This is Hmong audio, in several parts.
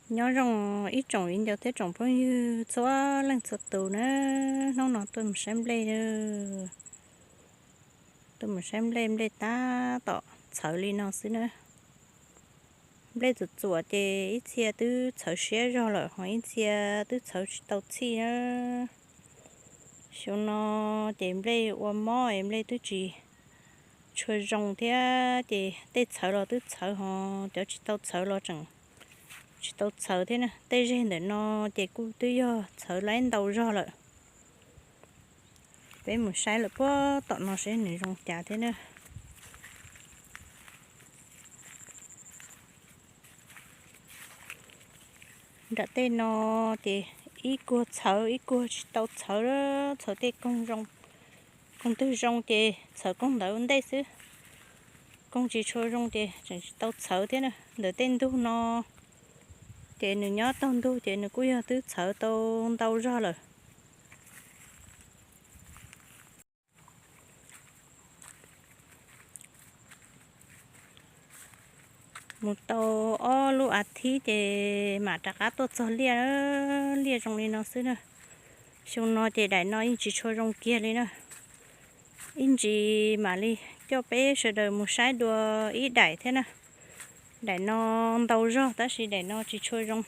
Nyob zoo ib tsoom viv ncaus thiab tsoom phooj ywg txhua leej txhua tus na, hnub no tuaj mus saib nplej, tuaj mus saib nplej, nplej tab tom txhawv li no xwb na. Nplej txuam txuam ces ib txhia twb txhawv siab zog lawm, ho ib txhia twb txhawv tsis tau txhij na. Xyoo no ces nplej ua mob es nplej twb tsis tshua zoo thiab, ces tej txhawv los twb txhawv, ho cov tsis tau txhawv los tseem tsis tau txhawv thiab na. Tej zeg ntawm no ces kuj twb yog txhawv laib ntau zog lawm. Peb mus saib lawm puag tom no seb nws zoo cas thiab na. Nram tej no ces ib kuag txhawv ib kuag tsis tau txhawv, txhawv tej koog zoo, koog twg zoo ces txhawv koog ntawd ua ntej xwb. Koog tsis tshua zoo ces tseem tsis tau txhawv thiab na. Ntawm tej ntug no ces nws nyob taug ntug ces nws kuj yog twb txhawv tau ntau zog lawm. Mus tau ob lub as thiv ces mam rov qab tuaj txog liaj, liaj zoo li no xwb na. Xyoo no ces daim no yeej tsis tshua zoo kiag li na. Ib ntsis mam li coj peb sawv daws mus saib dua ib daim thiab na. Daim no ntau zog tab sis daim no tsis tshua zoo.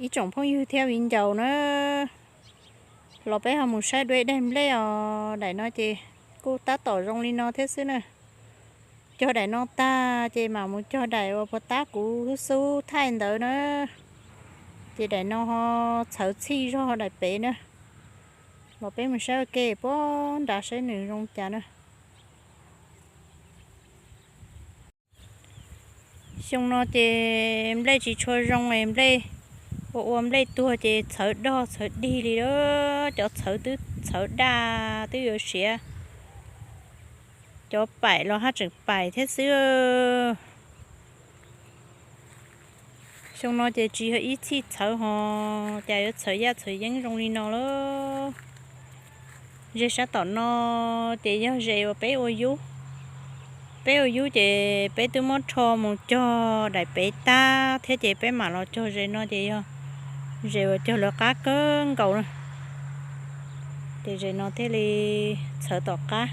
Ib tsoom phooj ywg thiab viv ncaus na, los peb ho mus saib dua ib daim nplej os. Daim no ces kuj tab tom zoo li no thiab xwb na. Cog daim no tag ces mam mus cog daim uas puag ta kuv xub thaij ntawd na. Ces daim no ho txhawv txhij zog daim pem na. Los peb mus saib ua ke puag nrad saib nws zoo cas na. Xyoo no ces nplej tsis tshua zoo es nplej ua ua nplej tuag ces txhawv dog txhawv dig li lawm. Cov txhawv twb txhawv daj twb yuav siav, cov paim los haj tseem paim thiab xwb. Xyoo no ces tsis yog ib txhij txhawv ho cas yuav txhawv yaj txhawv yeeb zoo li no lawm. Ze sab tom no ces yog ze uas peb ua yub. Peb ua yub ces peb twb muab rho mus cog daim pem tag thiab ces peb mam los cog ze no ces yog ze uas cog lawv qab kawg nkaus na. Ces ze no thiaj li txhawv tom qab.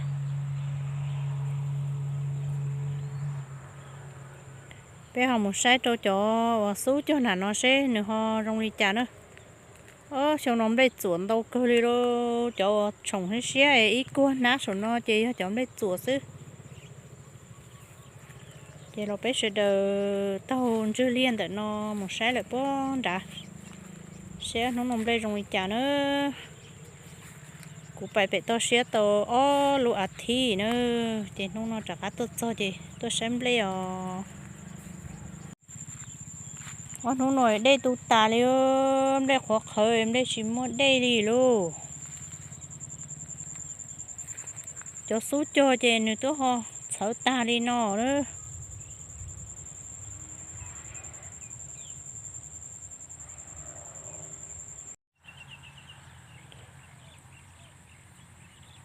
Peb ho mus saib rau cov uas xub cog nram no seb nws ho zoo li cas na. Xyoo no nplej txuam ntau kawg li lauj. Cov uas tshoom siab siab ib kuag hnab saum no ces yog cov nplej txuam xwb. Ces los peb sawv daws taug ntswg liaj ntawm no mus saib lawm puag nrad, saib hnub no nplej zoo li cas na. Kuv pais pem toj siab tau ob lub as thiv na, ces hnub no rov qab tuaj txog ces tuaj saib nplej os. Ob hnub no dej tu tas li, nplej qhuav qhawv, nplej tsis muaj dej li lauj. Cov xub cog ces nws twb ho txhawv tag li no na.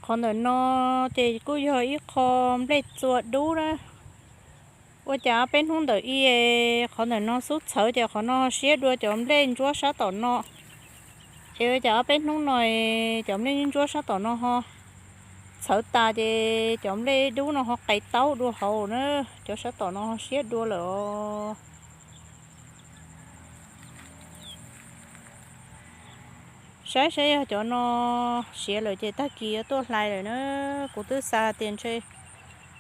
Qhov ntawm no ces kuj yog ib qho nplej txua dub na. Ua cas ob peb hnub ntawm i qhov ntawm no xub txhawv ces qhov no siab dua cov nplej ntsuab sab tom no. Es ua cas ob peb hnub no cov nplej ntsuab sab tom no ho txhawv tas ces cov nplej dub no ho qe taub dua hauv na, cov sab tom no ho siab dua lawm os. Saib saib yog cov no siav lawm ces tag kis yuav tuaj hlais lawm na. Kuv twb xav tias ntshe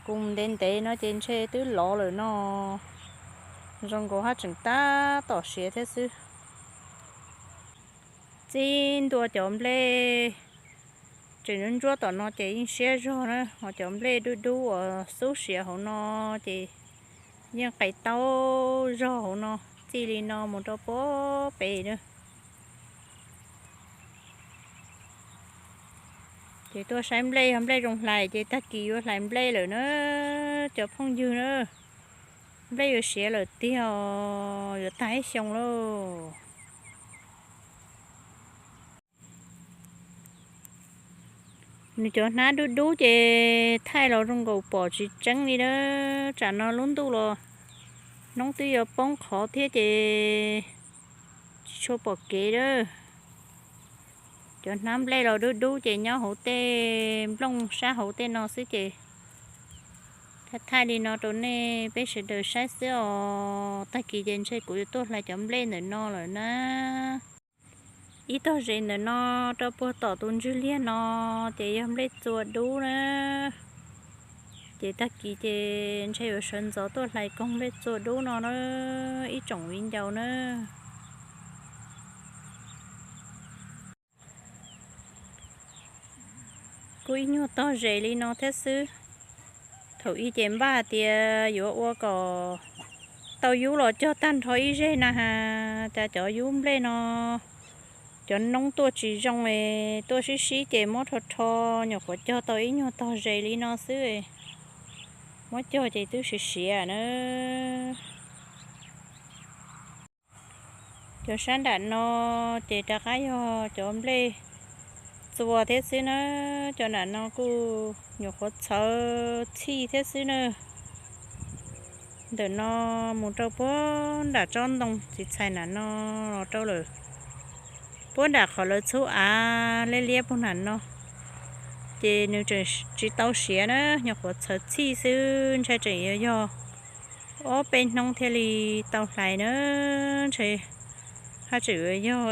kuv mus ntev ntev no ces ntshe twb lov lawm no. Zoo nkaus haj tseem tab tom siav thiab xwb. Txij ntua cov nplej tseem ntsuab tom no ces yeej siab zog na, ho cov nplej dub dub uas xub siav hauv no ces yeej qe taub zog hauv no, txij li no mus rau puag pem na. Ces tuaj saib nplej, yog nplej zoo hlais ces tag kis yuav hlais nplej lawm na, cov phooj ywg na. Nplej yuav siav lawm tiag os, yuav tag ib xyoo lauj. Nws cov hnab dub dub ces thaij los zoo nkaus pom tsis tseeb li na. Tsam no lub ntuj los hnub twb yuav poob qhov thiab ces tsis tshua pom kev lawm. Cov hnab nplej los dub dub ces nyob hauv tej nplooj sab hauv tej no xwb ces thaij thaij li no rau nej peb sawv daws saib xwb os. Tag kis ces ntshe kuv yuav tuaj hlais cov nplej ntawm no lawm na. Ib tog zes ntawm no rau puag tom tus ntswg liag no ces yog nplej txua dub na. Ces tag kis ces ntshe yuav sawv ntxov tuaj hlais koog nplej txua dub no na, ib tsoom viv ncaus na. Kuj ib nyuag tog zes li no thiab xwb. Thaum ub ces npaj hais tias yuav ua kom tau yub los cog tag nrho ib zeg na has, cas cov yub nplej no cov noob tuaj tsis zoo es tuaj sib sib ces muab rho rho, nyuam qhuav cog tau ib nyuag tog zes li no xwb. Muab cog ces twb siav siav na. Cov sab nram no ces rov qab yog cov nplej txua thiab xwb na. Cov nram no kuj nyuam qhuav txhawv txhij thiab xwb na. Ntawm no mus rau puag nram tsob ntoo txiv txhais nram no los rau lawm. Puag nram qhov lawv txhub av liab liab puag nram no ces nws tseem tsis tau siav na, nyuam qhuav txhawv txhij xwb, ntshai tseem yuav yog ob peb hnub thiaj li tau hlais na. Ntshai haj tseem yuav yog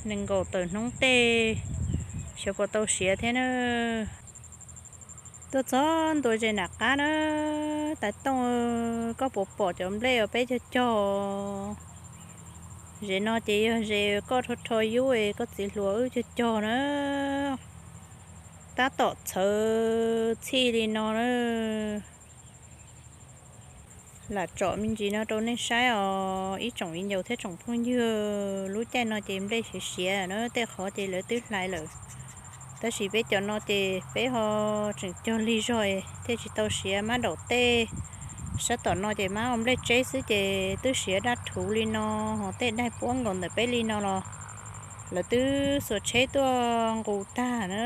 nees nkaum tawm hnub tej xyov puas tau siav thiab na. Tuaj txog ntua ze nram qab na, Tais Tooj, koj puas pom cov nplej uas peb cog cog? Ze no ces yog ze koj rho rho yub es koj txiv hluas wb cog cog na. Tab tom txhawv txhij li no na. Lam tsom me ntsis no rau nej saib os ib tsoom viv ncaus thiab tsoom phooj ywg. Lub caij no ces nplej siav siav na, tej qhov ces lawv twb hlais lawm. Tab sis peb cov no ces peb ho tseem cog lig zog thiaj tsis tau siav, mab daum tej sab tom no ces mab ua nplej tseb xwb ces twb siav daj rhuv li no, ho tej daig puab nkaus ntawm peb li no los lawv twb xuas tsheb tuaj nqus tag na.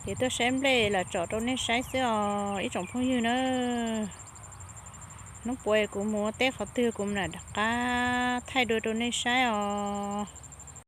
Ces tuaj saib nplej lam tsom rau nej saib xwb os ib tsoom phooj ywg na. Hnub puav kuv mus ua teb qhov twg kuv mam rov qab thaij dua rau nej saib os.